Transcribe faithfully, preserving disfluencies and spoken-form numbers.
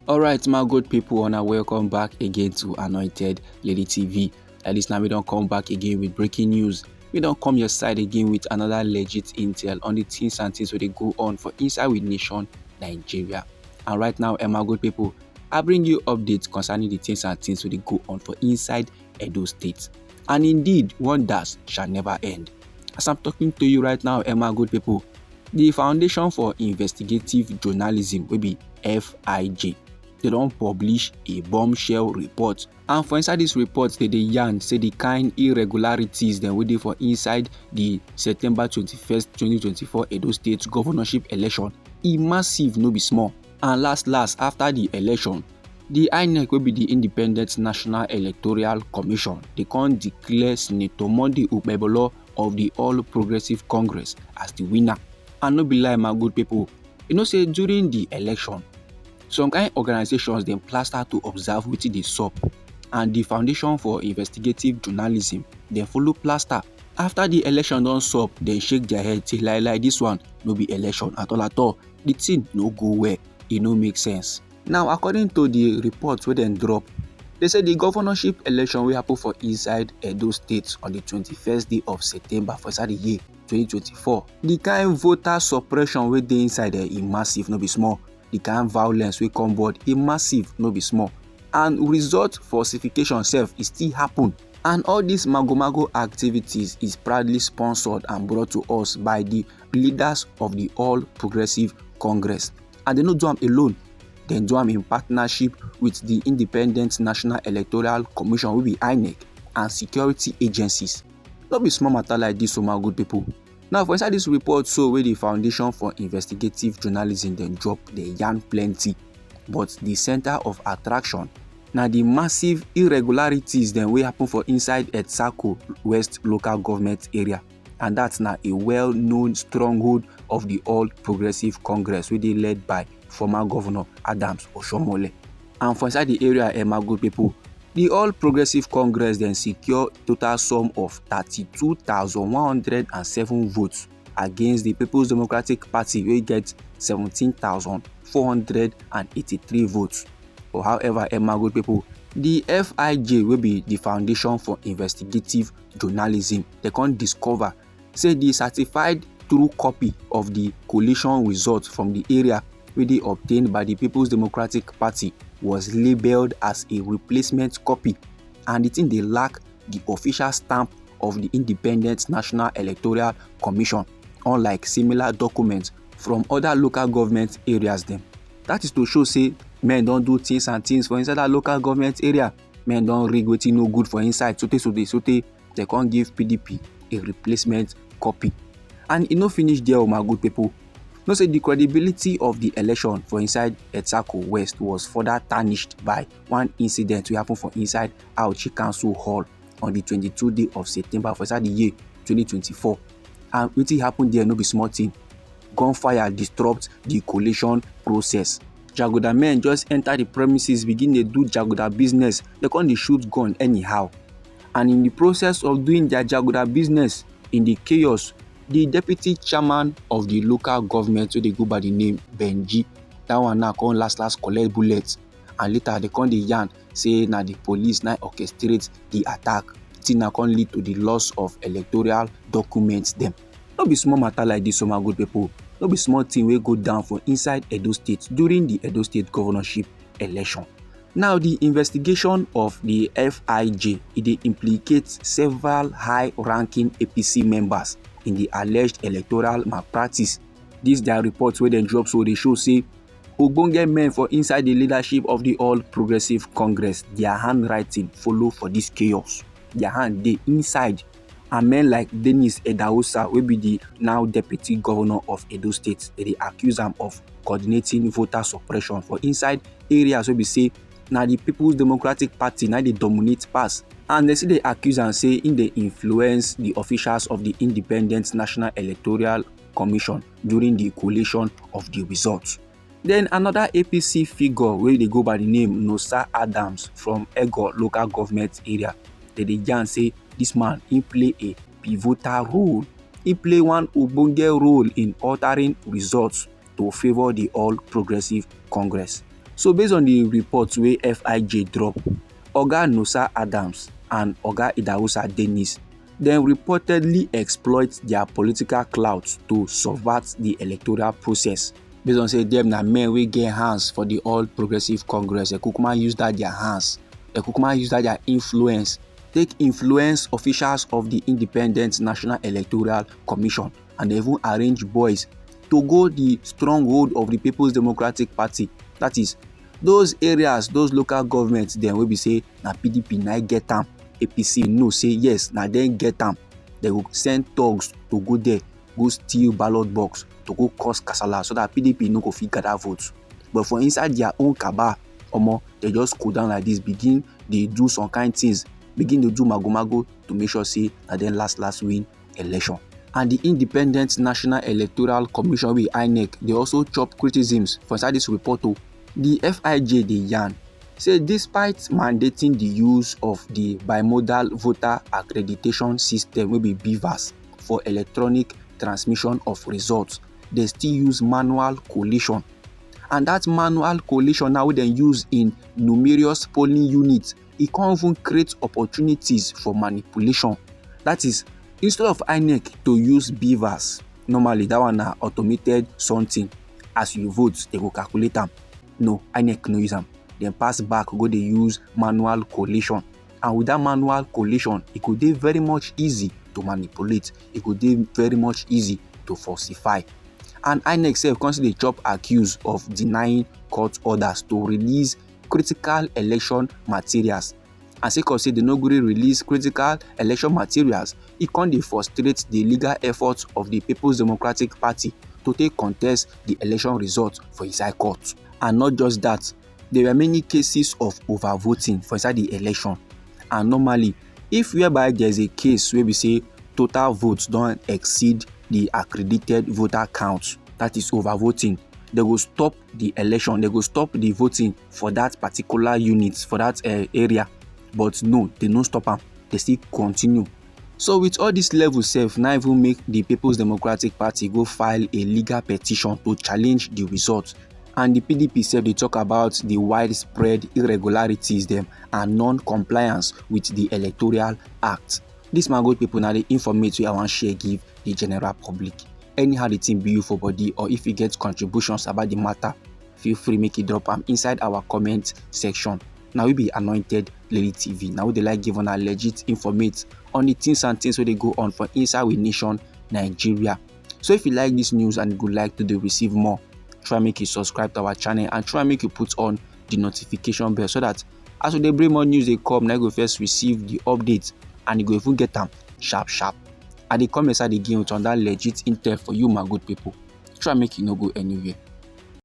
Alright, my good people, and I welcome back again to Anointed Lady T V. At least now we don't come back again with breaking news. We don't come your side again with another legit intel on the things and things where they go on for inside with nation Nigeria. And right now, eh, my good people, I bring you updates concerning the things and things where they go on for inside Edo State. And indeed, wonders shall never end. As I'm talking to you right now, eh, my good people, the Foundation for Investigative Journalism, will be F I J, they don't publish a bombshell report. And for inside this report, they dey yarn say the kind irregularities dem wey dey for inside the September twenty-first, twenty twenty-four Edo State governorship election, e massive, no be small. And last last, after the election, the INEC, wey be the Independent National Electoral Commission, they come declare Senator Monday Okpebholo of the All Progressive Congress as the winner. And no be lie, my good people, you know say during the election, some kind organizations dem plaster to observe wetin dey sup, and the Foundation for Investigative Journalism dem follow plaster. After the election don sup, dem shake their head say, "Lie lie, this one no be election at all at all. The thing no go well, e no make sense." Now, according to the report wey dem drop, they say the governorship election wey happen for inside Edo State on the twenty-first day of September for inside the year twenty twenty-four, the kind voter suppression wey dey inside there, e massive, no be small. The kind violence wey come board, e massive, no be small. And result falsification sef, e still happen. And all these magomago activities is proudly sponsored and brought to us by the leaders of the All Progressive Congress. And they no do am alone. Dem do am in partnership with the Independent National Electoral Commission, wey be INEC, and security agencies. No be small matter like this, oh my good people. Now, for inside this report so, wey the Foundation for Investigative Journalism dem drop, they yarn plenty. But the center of attraction na the massive irregularities dem wey happen for inside Etsako West local government area. And that's na a well-known stronghold of the All Progressive Congress, wey dey led by former Governor Adams Oshomole. And for inside the area, eh, my good people, the All Progressive Congress then secure total sum of thirty-two thousand one hundred and seven votes against the People's Democratic Party, wey get seventeen thousand four hundred and eighty-three votes. But however, eh, my good people, the F I J, wey be the Foundation for Investigative Journalism, they come discover say the certified true copy of the collation result from the area wey dey obtained by the People's Democratic Party was labelled as a replacement copy, and the thing dey lack the official stamp of the Independent National Electoral Commission, unlike similar documents from other local government areas dem. That is to show say men don do things and things for inside that local government area. Men don rig wetin no good for inside, sotey, sotey, sotey they come give P D P a replacement copy. And e no finish there, oh my good people. Know say the credibility of the election for inside Etsako West was further tarnished by one incident wey happen for inside Auchi Council Hall on the twenty-two day of September for inside the year twenty twenty-four. And wetin happen there no be small thing. Gunfire disrupt the collation process. Jaguda men just enter the premises, begin dey do jaguda business. They come dey shoot gun anyhow. And in the process of doing their jaguda business, in the chaos, the deputy chairman of the local government, wey dey go by the name Benji, that one now come last last collect bullet. And later they come dey yarn say na the police na orchestrate the attack. Thing na come lead to the loss of electoral documents dem. No be small matter like this, oh my good people. No be small thing wey go down for inside Edo State during the Edo State governorship election. Now, the investigation of the F I J, e dey implicate several high-ranking A P C members in the alleged electoral malpractice. This their report wey dem drop so dey show say ogbonge men for inside the leadership of the All Progressive Congress, their handwriting follow for this chaos. Their hand dey inside. And men like Dennis Edaosa, wey be the now deputy governor of Edo State, they dey accuse am of coordinating voter suppression for inside areas wey be say na the People's Democratic Party na dey dominate pass. And they still dey accuse am say im dey influence the officials of the Independent National Electoral Commission during the collation of the results. Then another A P C figure wey dey go by the name Nosa Adams from Ego local government area, they dey yarn say this man, he play a pivotal role. He play one ogbonge role in altering results to favour the All Progressive Congress. So based on the report wey F I J drop, Oga Nosa Adams and Oga Idahosa Dennis, dem reportedly exploit their political clout to subvert the electoral process. Based on say dem na men wey get hands for the All Progressive Congress, dem kukuma use that their hands, dem kukuma use that their influence, take influence officials of the Independent National Electoral Commission, and dem even arrange boys to go the stronghold of the People's Democratic Party. That is, those areas, those local governments dem wey be say na P D P na get am, A P C know say yes, na dem get am. Dem go send thugs to go there, go steal ballot box, to go cause kasala so that P D P no go fit gather vote. But for inside their own cabal, omo, dem just go down like this, begin dey do some kind things, begin dey do mago-mago to make sure say na dem last last win election. And the Independent National Electoral Commission wey be INEC, dem also chop criticisms for inside this report o. The F I J dey yarn say despite mandating the use of the bimodal voter accreditation system wey be BVAS for electronic transmission of results, dem still use manual collation. And that manual collation now wey dem use in numerous polling units, e come even create opportunities for manipulation. That is, instead of INEC to use BVAS, normally that one na automated something, as you vote, dem go calculate am. No, INEC no use am. Dem pass back go dey use manual collation. And with that manual collation, e go dey very much easy to manipulate. E go dey very much easy to falsify. And INEC sef come still dey chop accuse of denying court orders to release critical election materials. And sake of say dem no gree release critical election materials, e come dey frustrate the legal efforts of the People's Democratic Party to take contest the election result for inside court. And not just that, there were many cases of overvoting for inside the election. And normally, if whereby there is a case wey be say total votes don exceed the accredited voter count, that is overvoting, dem go stop the election, dem go stop the voting for that particular unit, for that uh, area. But no, dem no stop am, dem still continue. So with all this level sef, na even make the People's Democratic Party go file a legal petition to challenge the result. And the P D P sef dey talk about the widespread irregularities dem and non-compliance with the Electoral Act. This, my good people, na the informate wey I wan share give the general public. Anyhow the thing be you for body, or if you get contributions about the matter, feel free make you drop am inside our comment section. Na we be Anointed Lily T V. Na we dey like give una legit informate on the things and things wey dey go on for inside we nation, Nigeria. So if you like this news and you would like to dey receive more, try make you subscribe to our channel and try make you put on the notification bell so that as we dey bring more news dey come, na you go first receive the update and you go even get am sharp sharp. I dey come inside again with another legit intel for you, my good people. Try make you no go anywhere.